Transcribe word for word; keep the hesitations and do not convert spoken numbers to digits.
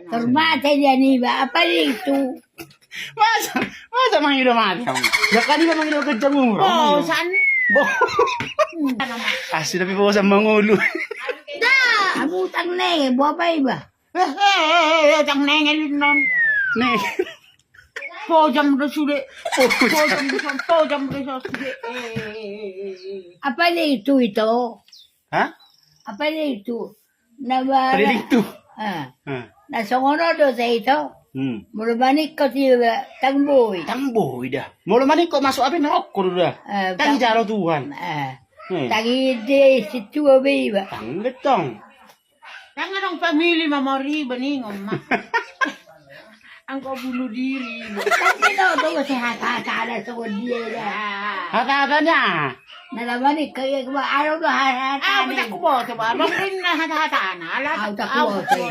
Tor mate dia niba, apa itu? Masa, masa mangido mate? Jangan iba mangido ganjang umur. Bosan. Bo. Asi tapi bosan mangolu. Da, abu tang ne, bo apa iba? Eh, eh, eh, eh, tang ne ngelit non. Ne. Pojam do sude. Pojam do sude. Pojam do sude. Eh, eh, eh, eh, eh. Apa itu, itu? Hah? Apa dia itu? Na ba- Apa dia itu? Ah. Ah. Na songon on do sai to. Hmm. Molo maningkot iba tang boi. Tang boi da. Molo maningkot masuk api neraka do da. Eh, tang tang- jalo Tuhan. Eh. Hmm. Tang ide situa be iba. Tang getong. Tang adong famili ma mori beningon ma. Anggo bunuh diri. Tapi no do se hata-hata na songon dia da. Hata-hatanya. Na lamani kaya gua alo do hata-hata. Ah, udah kuboto ba. Mungkin na hata-hatana. Ala au tak kuboto.